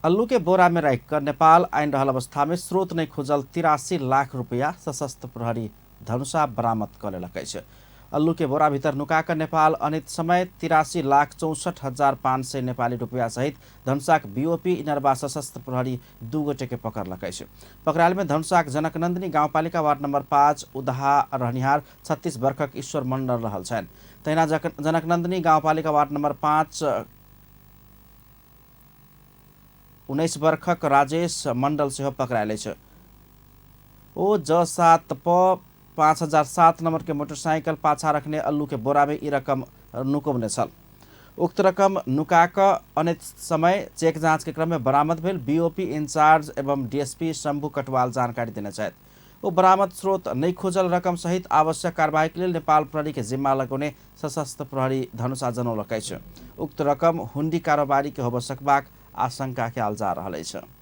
अल्लू के बोरा में राखि कऽ नेपाल आनि रहल अवस्था में स्रोत नहि खुजल 83 लाख रुपया सशस्त्र प्रहरी धनुषा बरामद कऽ लेलक अछि। अल्लू के बोरा भीतर नुका कऽ नेपाल अनित समय 83,64,500 नेपाली रुपया सहित धनुषाक बीओपी इनरबा सशस्त्र प्रहरी 2 गोटे के पकड़लक अछि। पकड़ायल में धनुषाक जनकनंदिनी गाउँपालिका वार्ड नंबर 5 उदहा रहनिहार 36 वर्षक ईश्वर मंडल रहल छनि। तहिना जनकनंदिनी गाउँपालिका वार्ड नंबर 5 19 वर्षक राजेश मंडल सेहो पकड़ायल अछि। ओ ज 7 प 5007 नंबर के मोटरसाइकिल पाछा रखने अल्लू के बोरा में ई रकम नुकौने छल। उक्त रकम नुका कऽ अनेक समय चेक जांच के क्रम में बरामद भेल बीओपी इंचार्ज एवं डीएसपी शंभू कटवाल जानकारी देने छथि। ओ बरामद स्रोत नहि खोजल रकम सहित आवश्यक कार्रवाई के लेल नेपाल प्रहरी के जिम्मा लगौने सशस्त्र प्रहरी धनुषा जनौलक अछि। उक्त रकम हुंडी कारोबारी के होबय सकबाक आशंका कयल जा रहल अछि।